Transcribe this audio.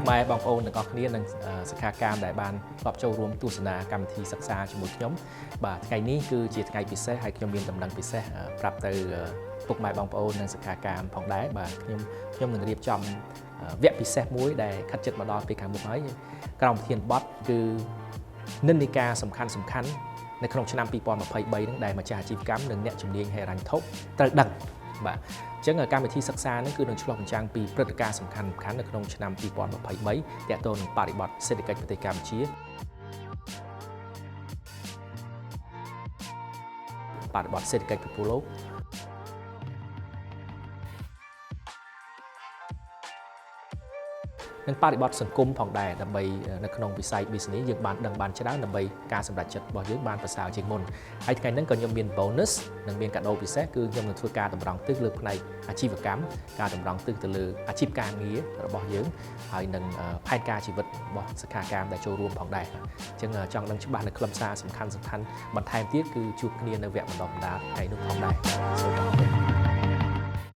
ម៉ែបងប្អូនទាំងអស់គ្នានិងសិក្ខាកាមដែលបានធ្លាប់ចូលរួមទស្សនាកម្មវិធីសិក្សាជាមួយខ្ញុំបាទថ្ងៃនេះគឺជាថ្ងៃពិសេសហើយខ្ញុំមានដំណឹងពិសេសប្រាប់ទៅពុកម៉ែបងប្អូននិងសិក្ខាកាមផងដែរបាទខ្ញុំខ្ញុំនឹងរៀបចំវគ្គពិសេសមួយដែលខិតជិតមកដល់ពេលខាងមុខហើយក្រោមប្រធានបទគឺនិន្នាការសំខាន់សំខាន់នៅក្នុងឆ្នាំ2023ហ្នឹងដែលម្ចាស់អាជីវកម្មនិងអ្នកជំនាញហិរញ្ញវត្ថុត្រូវដឹងបាទអញ្ចឹងកម្មវិធីសិក្សានេះគឺនឹងឆ្លុះបញ្ចាំងពីព្រឹត្តិការណ៍សំខាន់សំខាន់នៅក្នុងឆ្នាំ2023ទាក់ទងនឹងបរិបទសេដ្ឋកិច្ចប្រទេសកម្ពុជាបរិបទសេដ្ឋកិច្ចពិភពលោកនិងបរិបទសង្គមផងដែរដើម្បីនៅក្នុងវិស័យ business យើងបានដឹងបានច្រើនដើម្បីការសម្រេចចិត្តរបស់យើងបានប្រសើរជាងមុនហើយថ្ងៃហ្នឹងក៏ខ្ញុំមាន bonus និងមានកាដូពិសេសគឺខ្ញុំនឹងធ្វើការតម្រង់ទិសលើផ្នែកអាជីវកម្មការតម្រង់ទិសទៅលើអាជីពការងាររបស់យើងហើយនឹងផែនការជីវិតរបស់សិក្ខាកាមដែលចូលរួមផងដែរអញ្ចឹងចង់ដឹងច្បាស់នៅខ្លឹមសារសំខាន់សំខាន់បន្ថែមទៀតគឺជួបគ្នានៅវគ្គបណ្ដុះបណ្ដាលថ្ងៃនោះផងដែរសូមអរគុណ។